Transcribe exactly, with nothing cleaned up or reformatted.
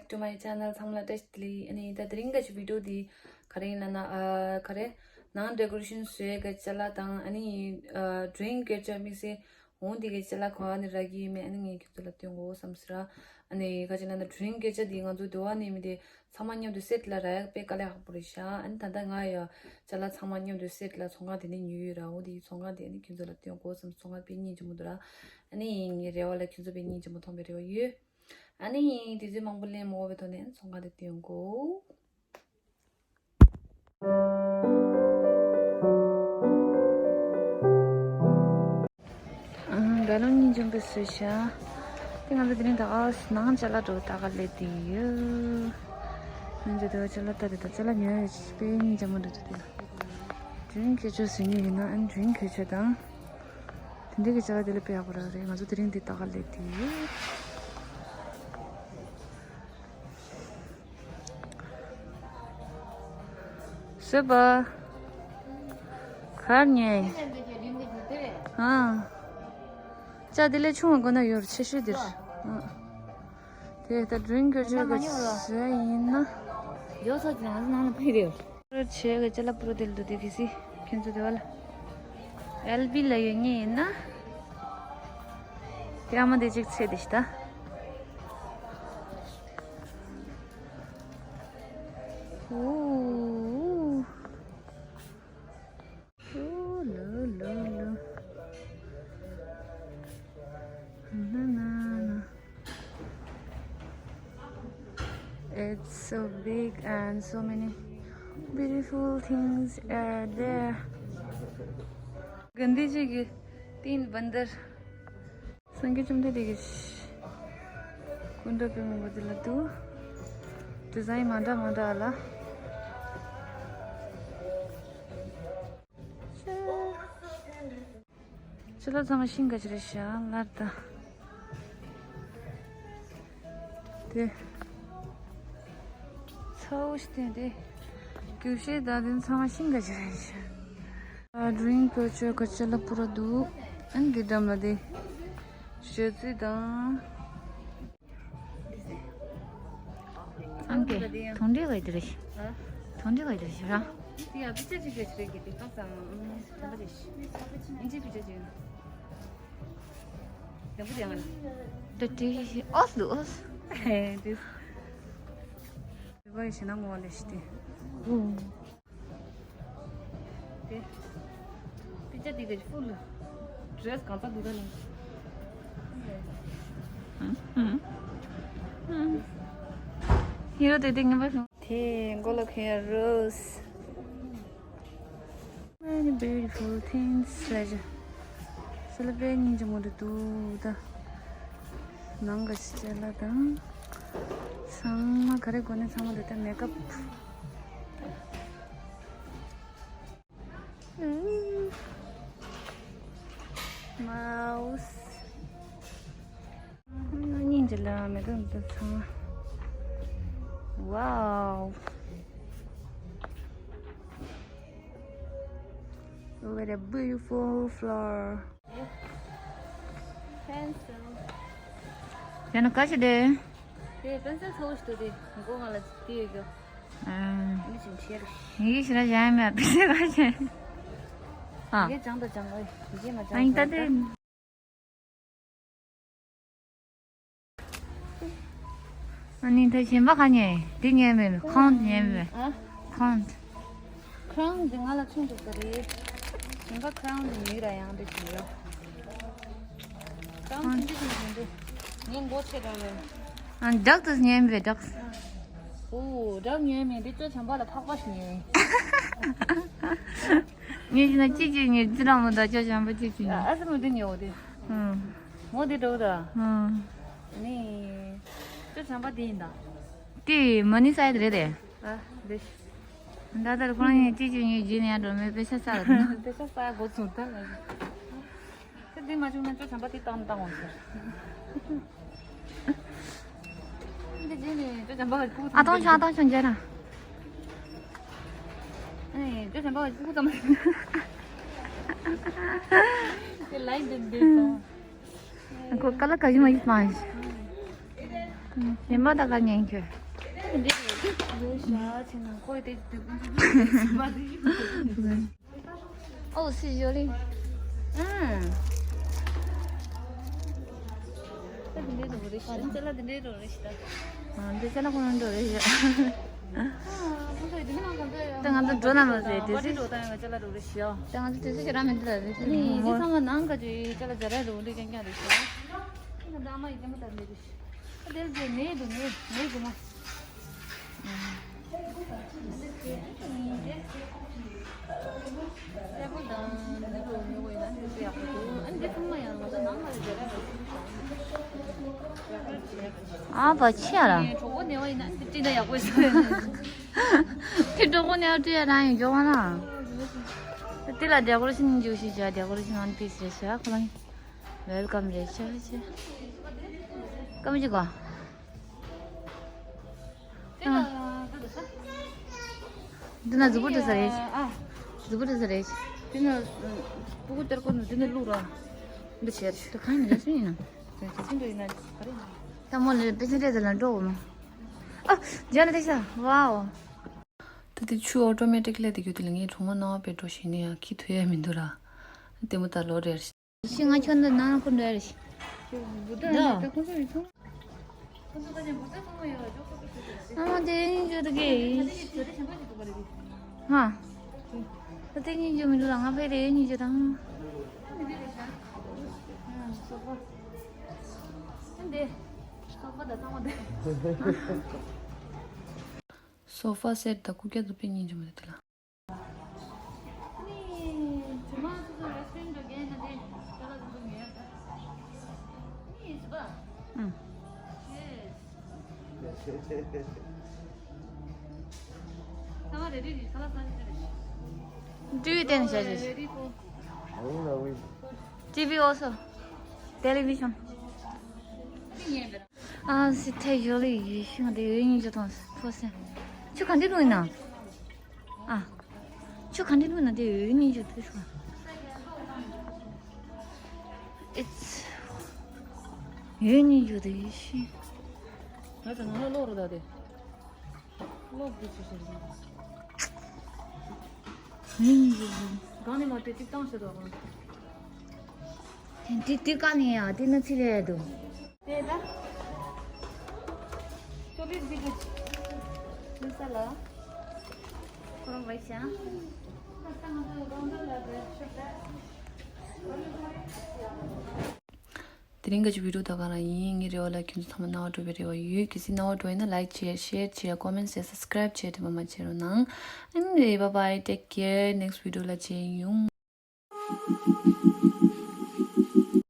To my channel. ཚང་མ་ལ་བཀྲ་ཤིས་བདེ་ལེགས། ཨ་ནི་ད་དེ་རིང་གི་བི་ཌི་ཡོ་འདི་ག་རེ་ཡིན་ལབ་ན། ཨ་ག་རེ་ནང་ཌེ་ཀོ་རེ་ཤན་བཟོས་གི་ཅ་ལག་དང་། ཨ་ནི་ཨ་ཌི་རིང་གི་ཅ་དམིགས་བསལ་འོང་དེ་གི་ཅ་ལག་གང་ནས་རག་གི་ཡོད་མེད། ཨ་ནི་ངས་ཁྱོད་ཚོ་ལ་སྟོན་དགོས་བསམ་ཟེར། ཨ་ནི་ག་ཅི་ལབ་ན་ཌི་རིང་གི་ཅ་འདི་ང་ཚོ་འདི་བ་ནས་མི་དེ་ཚང་མ་མཉམ་དུ་སེ་ཊི་ལ་རག་ཡག་དཔེ་དཀའ་ལས་ཁག་པོ་རེད་ཤག་ཨ་ནི་ད་ལྟ་ང་ཡ་ཅ་ལག་ཚང་མ་མཉམ་དུ་སེ་ཊི་ལ་ཚོང་ཁང་དེ་ནས་ཉོས་ཡོད་ར། འོ་དེ་ཚོང་ཁང་དེ་ཨ་ནི་ཁྱོད་ཚོ་ལ་སྟོན་དགོས་བསམ། ཚོང་ཁང་དཔེ་སྙིང་རྗེ་མོ་འདུག་ར། ཨ་ནི་ངའི་རེ་བ་ལ་ཁྱོད་ཚོ་དཔེ་སྙིང་རྗེ་མོ་མཐོང་པའི་རེ་བ་ཡོད། ཨ་ནི་དུས་ཚོད་མང་པོ་ལེན་མ་དགོས་པའི་ཐོག་ནས་ཚོང་ཁང་དེ་སྟོན་དགོས། ཨ། དགའ་སྣང་སྙིང་རྗེ་པོ་བཟོས་ཤག་དེ་ང་ཚོ་དེ་རིང་ད་ག་ནང་ཅ་ལག་འགྲོ་ད་ག་སླེབས་དེ་ཡོད། ང་ཚོ་དེ་བ་ཅ་ལག་ལྟ་དེ་ད་ཅ་ལག་ཉོ་ཡོད་དཔེ་སྙིང་རྗེ་མོ་འདུག་དེ་ལ་ཌི་རིང་གི་ཅ་ལག་ཟིན་ནི་ཡིན་ན། ཨ་ནི་ཌི་རིང་གི་ཅ་དང་དེ་འདྲའི་གི་ཅ་ལག་དེ་ལ་དཔེ་ཡག་པོ་རག་རེད། ང་ཚོ་དེ་རིང་དེ་ད་ག་སླེབས་དེ་ཡོད། བཟོས་པ། གར་ཉེ། ཨ། ཅ་དེ་ལས་ཆུང་བ་དགོས་ན་ཡོད་ཆེ་ཤོས་དེར། ཨ། དེ་ད་ཌི་རིང་གི་ཅ་གི་བཟོས་ཡིན་ན། ཡོད་ཚོ་ཅི་ང་ཚོ་ནང་ལ་ཕུད་རེད། བྱས་གི་ཅ་ལག་པུ་རོ་དེ་ལ་འདུག་དེ་ཕི་སི་ཁྱོད་ཚོ་དེ་བ་ལ། ཨེལ་བི་ལ་ཡོད་ངེས་ཡིན་ན། དེ་ཨ་མ་དེ་གཅིག་ཚེ་དེ་ཤི་ད། ཨོ། ཨོ་ལོ་ལོ་ལོ། ན་ན་ན། It's so big and so many beautiful things are there. གན་དྷི་ཇི་གི་ཏིན་བན་དར། སངས་རྒྱས་བཅོམ་ལྡན་འདས་ཀྱི་སྐུ་འདྲ་དཔེ་མང་པོ་འདི་ལ་འདུག་ཌི་ཛའིན་མ་འདྲ་མ་འདྲ་ལ། ཅ་ལག་ཚང་མ་ཤིང་ག་ཅི་རེད་ཤག་ལར་ད། དེ། ཚ་བོ་ཞིག་བསྟན་ཏེ། རྒྱུག་ཤེལ་དང་དེ་ཚང་མ་ཤིང་ག་ཅི་རེད་ཤག་ཌི་རིང་ཀི་ཅོ་ག་ཅ་ལག་པུ་ར་འདུག་ཨ་ནི་འདི་འགྲམ་ལ་དེ། བཞེས་ཚིག་དང་། ཨང་ཀེ། ཐོང་འདྲེ་བའི་དེ་རེད། ཨ། ཐོང་འདྲེ་བའི་དེ་རེད་ར། དེ་ཡང་དཔེ་ཆ་གཅིག་གལ་ཆེ་རེད་གི་དེ་ཏག་ཙམ་དྲན་པ་རེད། ཨིན་ཇི་དཔེ་ཆ་གཅིག་དང་པོ་དེ་ཡང་ང་ལ། ད་དེ་ཨོས་ལུ་ཨོས། ཧེ་དེ། དེ་བ་ཡི་ཞེ་ན་ངོ་བ་ལས་ཤི་དེ། དེ། དཔེ་ཆ་དེ་ག་ཕུལ། ཌི་རེ་སི་གང་ཚ་འདུག་ད་ནི། ཧི་རོ་དེ་དེ་ངན་པ་བྱུང་། དེ་མགོ་ལ་གོན་ཡ་རོས། Many beautiful things. ལ་ཇ། སུ་ལ་པའི་སྙིང་རྗེ་མོ་འདུག་ད། ནང་ག་ཤི་ཅ་ལག་དང་། ཚང་མ་ག་རེ་དགོས་ནས་ཚང་མ་འདི་ལྟར་མེག་ཨབ། མའུ་སི། སྙིང་རྗེ་ལ་མེ་ཏོག་འདི་ཚང་མ། Wow. What a beautiful flower. Pencil. ཡང་ན་ག་ཞིག་དེ། དེ་པེན་སིལ་ཚ་བོ་ཞིག་འདུག་དེ་མགོ་ང་ལ་དེ་ཡོད་རྒྱུ། ཨ། མི་ཞིག་ཆེ་རེད། ངའི་ཞིག་ལ་གཞན་མེད་པ་ཞིག་ལ་བྱས། ཨ། ངས་ཅང་དང་ཅང་ཨོ་ཡིན་མ་ཅང་ཨ་ཡིན་ད་དེ། ཨ་ནི་ད་གཞན་པ་ག་ཉོས། འདི་ཉོས་མེད། ཁོང་ཉོས་མེད། ཨ། ཁོང་། ཁྲའུན་འདི་ང་ལ་ཆུང་འདུག་ས་རེད། གཞན་པ་ཁྲའུན་འདི་ཉོས་ར་ཡང་འདི་བྱུང་ཡོད། ཁྲའུན་ཆུང་འདི་ཆུང་འདི་ངའི་མགོ་ཆེ་རང་རེད། ཨ་ཌག་ཏུ་ཉོས་མེད་ཌག་ཨོ་ཌག་ཉོས་མེད་འདི་ཅོ་བྱམས་པ་ལ་ཕག་པ་ཞིག་ཉོས། ངས་བྱས་ན་གཅིག་གཅིག་ཉོས་ཅི་རང་མོ་དང་ཅོ་བྱམས་པ་གཅིག་གཅིག་ཉོས། ཨ་སི་མོ་འདི་ཉོ་འོ་དེ། ཨང་། མོ་དེ་འགྲོ་ར། ཨང་། ནི། ཅོ་བྱམས་པ་དེ་ཡིན་ད། དེ་མ་ནི་སའི་རེད་དེ། ཨ་རེད། ད་ལྟར་ཁོང་གཉིས་གཅིག་གཅིག་གཉིས་རྗེས་ནས་འགྲོ་མེད་པའི་ཤ་ཚ་ར་དེ། པེ་ཤ་ཚ་འགོ་ཚུགས་ད་ལ། ད་དེ་མ་བྱུང་ན་ཅོ་བྱམས་པ་དེ་བཏང་བཏང་འོང་ཟེར། འདི་རྗེས་ནས་ཅོ་བྱམས་པ་གི་ཕྲུ་གུ་ཨ་ཐོང་ཆང་ཐོང་ཆང་རྒྱ་ར། ཨེ་ཅོ་བྱམས་པ་གི་ཕྲུ་གུ་ཙམ་རེད། དེ་ལའིག་འདི་འདི་སོང་། ཁོ་ཀ་ལ་ཀ་ཞིག་མ་ཡིན་མ་ཡིན། ཉི་མ་ད་ག་ཉན་ཁྱོད། འདི་རེད། འདི་རེད་ཤ་ཆེ་ན་ཁོས་དེ་དེ་ཀུན་ཏུ་ཟིན་པ་དེ། Oh, c'est joli. ཨང་། ད་འདི་འདྲའི་འགྲོ་རེད་ཤག་ཅ་ལག་འདི་འདྲའི་འགྲོ་རེད་ཤག་ཨང་། འདི་ཅ་ལག་ཁོ་རང་འགྲོ་རེད་ཤག་ཨང་། ཁོང་ཚོ་འདི་ནང་གང་ཚོད་ཡོད། ད་ང་ཚོ་འགྲོ་ན་མ་ཟད་དེ་པར་ཊི་འགྲོ་སྟངས་ཡོད་ཅ་ལག་འགྲོ་རེད་ཤག་ད་ང་ཚོ་དུས་ཚོད་ཞེ་དྲག་མི་འདུག་ལ་རེད། ནི་འདི་ཚང་མ་ནང་ག་ཅིག་ཅ་ལག་ཇ་ར་འགྲོ་འདི་རྐྱང་རྐྱང་རེད་ཤག་ད་ཨ་མ་ཡི་ཅ་མ་ད་འདི་རེད་ཤག་ཨ་དེར་དེ་ནས་འདུག་ནས་ནས་འདུག་མ། ཨ་བ་ཆེ་ར། དེ་གྲོགས་པོ་ནས་བ་ཡིན་ན་འདི་ལ་ཡག་པོ་ཞིག་དེ་ལ་decoration འཇུག་ཞིག་བྱ། decoration one piece རེད་ཤག་ཁོ་རང་welcome རེད་ཤག་ཤག་ཀ་མ་ཅིག་གོ་འདི་ན་གཟུགས་པོ་འདྲ་ས་རེད། ཨ། གཟུགས་པོ་འདྲ་ས་རེད། འདི་ན་སྤུ་གུ་སྟེར་གོ་ནི་འདི་ནས་བླུག་ར། འདི་བྱས་རེད། ད་གང་ཡིན་ན་སུ་ཡིན་ན། ད་མོ་ལས་པེ་ཅིན་རེད་ལ་འགྲོ་འོ་མ། ཨ། ཇོ་ན་དེ་ཤ་ཝའོ། ད་དེ་ཆུ་ཨོ་ཏོ་མེ་ཊིག་ལས་དེ་རྒྱུ་དེ་ལ་ངས་གྲོགས་མོ་རྣ་བ་དཔེ་འགྲོ་ཞིག་ནས་ཡང་ཁྱི་ཐུ་ཡ་མི་འདུག་ར། དེ་མོ་ད་ལོ་རེར། ཤི་ང་ཁྱོད་འདི་ནང་ཁོ་འདྲ་རེད། ད། ཨ་མ་དེ་གཉིས་བརྗོད་དུ་གས། ཧ། ད་དེ་གཉིས་བརྗོད་མི་འདུག་ལ་ང་ཕའི་དེ་གཉིས་བརྗོད་དང་། འདི། སོ་ཕ་སེ་ཊི་དང་སྐུ་རྒྱལ་དུ་པེ་གཉིས་འཇོག་མ་ཐུབ་ལ། Do you think T V also? Television. ཨ་སི་ཐེ་ཡོ་ལི་ཡེ་ཤུ་ང་དེ་ཡོད་ཉིན་ཅོ་དང་ཕོ་སེ། ཆུ་ག་འདི་ལུག་ཡིན་ན། ཨ། ཆུ་ག་འདི་ལུག་ན་དེ་ཡོད་ཉིན་ཅོ་དེ་ཤུ། It's ཡོད་ཉིན་ཅོ་དེ་ཡེ་ཤུ། ང་ཚོ་ང་ལོག་རུ་ད་དེ། ལོག་དེ་ཆུ་ཤུ། ཡོད་ཉིན་ཅོ་དེ། གང་ནས་མ་དེ་གཅིག་བཏང་ཤེས་དོ། དེ་དེ་ཀ་ནས་ཡ་དེ་ན་ཚི་ལས་དོ། དེ་ད། ཅོ་ལེ་ཊི་འདི་གི་ལུས་ས་ལ། ཁོ་རང་བའི་ཤ། དེ་རིང་གི་བི་ཌིའོ་ད་ག་རང་ཡིན། ངའི་རེ་བ་ལ་ཁྱོད་ཚོ་ཚང་མ་རྣ་བ་འགྲོ་བའི་རེ་བ་ཡོད། གལ་སྲིད་རྣ་བ་འགྲོ་ཡིན་ན་ལའིཀ་བྱེད། ཤེར་བྱེད། ཀོ་མེན་བྱེད། སབ་སི་ཀ་རའིབ་བྱེད། དྲན་པ་མ་བརྗེད་རོགས་གནང་། Anyway, bye bye, take care, next video ལ་མཇལ་ཡོང་།